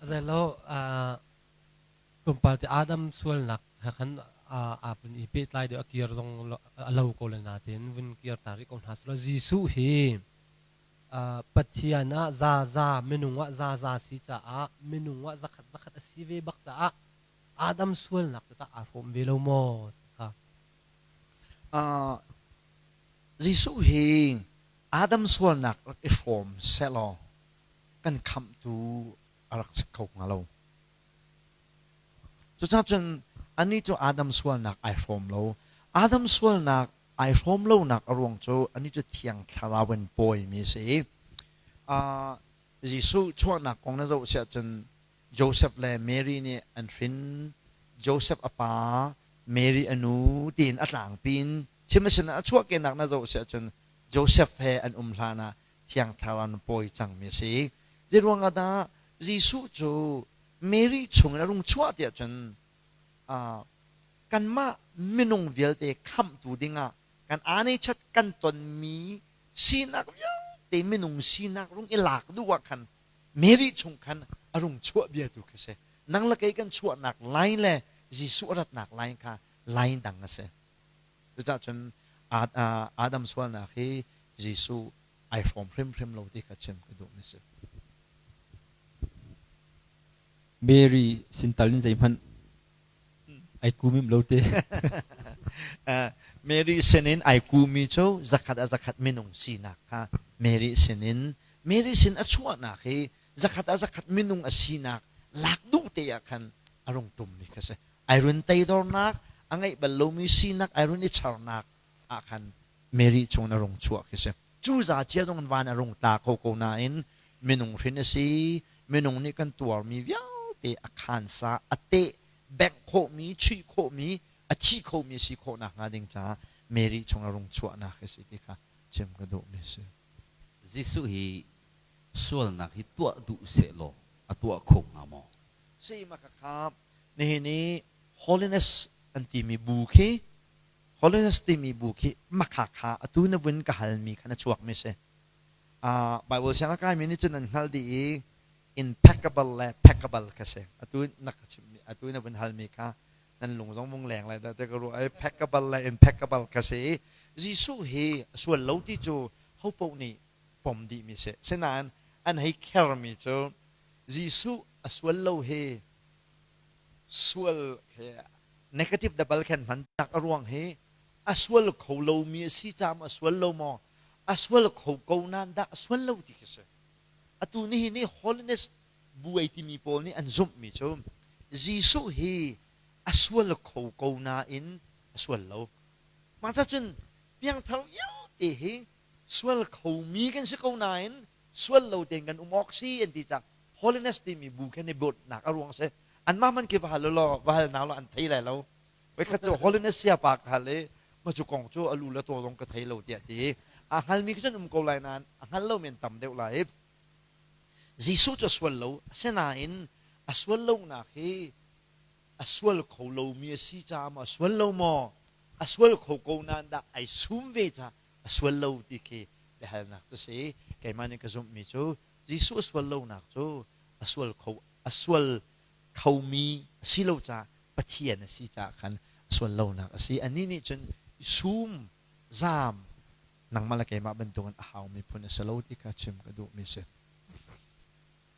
Zeilo tlawmpal te Adam sualnak he khan aa vun i pehtlai deuh a kir zong a lo ko le nain vun kir ta rih ko hna selaw Jesuh hi Pathian ah zaza minung ah zaza si caah minung ah zakhat zakhat a si ve bak caah Adam sualnak cu tah aa hrawm ve lo maw ti kha. Jesuh hi Adam sualnak rak i hrawm sehlaw kan khamhtu a rak si kho hnga lo. Cucaah cun anih cu Adam sualnak ai hrawm lo. Adam sualnak ai hrawm lonak a ruang cu anih cu Thiang Thlarau in pawimi a si i Jesuh chuahnak kong na zoh siah cun Joseph le Mary nih an hrin. Joseph a pa, Mary a nu tiin a tlangpi in chim a sinah a chuahkehnak na zoh siah cun Joseph he an um hlan ah Thiang Thlarau in pawi cangmi a si. Zeiruang ah dah Jesuh cu Mary chungin a rung chuah tiah cun kanmah minung vialte khamhtu dingah kan aanechat kan tonmi sinak vialte minung sinak rung i lak duh ah khan Mary chung khan a rung chuah bia tu khi si. Nang le kei kan chuahnak line le Jesuh a ratnak line kha line dang a si. Cucaah cun Adam sualnak hi Jesuh ai hrawm hrimhrim lo ti kha chim ka duhmi si. Mary sin tal in zeihmanh ai kumim lo te. Mary sinin ai kumi cu zakhat a zakhat minung sinak kha Mary sinin Mary sin a chuahnak hi zakhat a zakhat minung a sinak lak duh te ah khan a rung tummi kha si. Ai run teidornak, a ngeih bal lomi sinak ai run i charnak ah khan Mary chung a rung chuah khi si. Cu za cia zong in van a rung tla kho ko nain minung hrin a si, minung nih kan tuarmi vialte a khansa, a teh, bengh khawhmi, chuih khawhmi, a thi khomi a si khawh nakhnga ding caah Mary chung a rung chuahnak hi si ti kha chim ka duhmi a si. Jesuh hi sualnak hi tuah duh sehlaw a tuah kho hnga maw? Si ma kha nihin i holiness an timi bu khi holiness timi bu khi makha kha atu na vun ka halmi kha na chuakmi si. Bible siang a kaimi nih cun an hngalh dih i impeccable le peccable kha si. Atu na ka chimmi atu na vun halmi kha nan lung zong vung leng lai dah te ka ruah ai peccable le impeccable kha si. Jesuh hi sual lo ti cu ho paoh nih pom dihmi si. Sinain an hei khermi cu Jesuh a sual lo hi sual negative double khan hman nak a ruang hi a sual kho lomi a si caah a sual lo maw a sual kho ko nain dah a sual lo ti khi si atu nihin ni holiness buai timi pawl nih an zumhmi cu Jesuh hi a sual kho ko nain a sual lo mah cun piangthar vialte hi sual khomi kan si ko nain sual lo tein kan um awk si an ti cang holiness timi bu khan i bawtnak a ruang si anmah man khi va hal law va hal na law an thei lai lo voikhat cu holiness sia pa ka hal i ma cu kong cu alu le taw zong ka thei lo tiah ti a hngalmi khi cun um ko lai nain a hngal lo men tam deuh lai Jesuh cu a sual lo asinain a sual lonak hi a sual kho lomi a si caah maw a sual lo maw a sual kho ko nain dah ai sum ve caah a sual lo ti khi biahalnak cu si keimah nih ka zumhmi cu Jesuh a sual lonak cu a sual kho a sual khomi a si lo caah Pathian a si caah khan a sual lonak a si anih nih cun sum zaam nangmah le keimah bantukin a haumi phun a si lo ti kha chim ka duhmi si.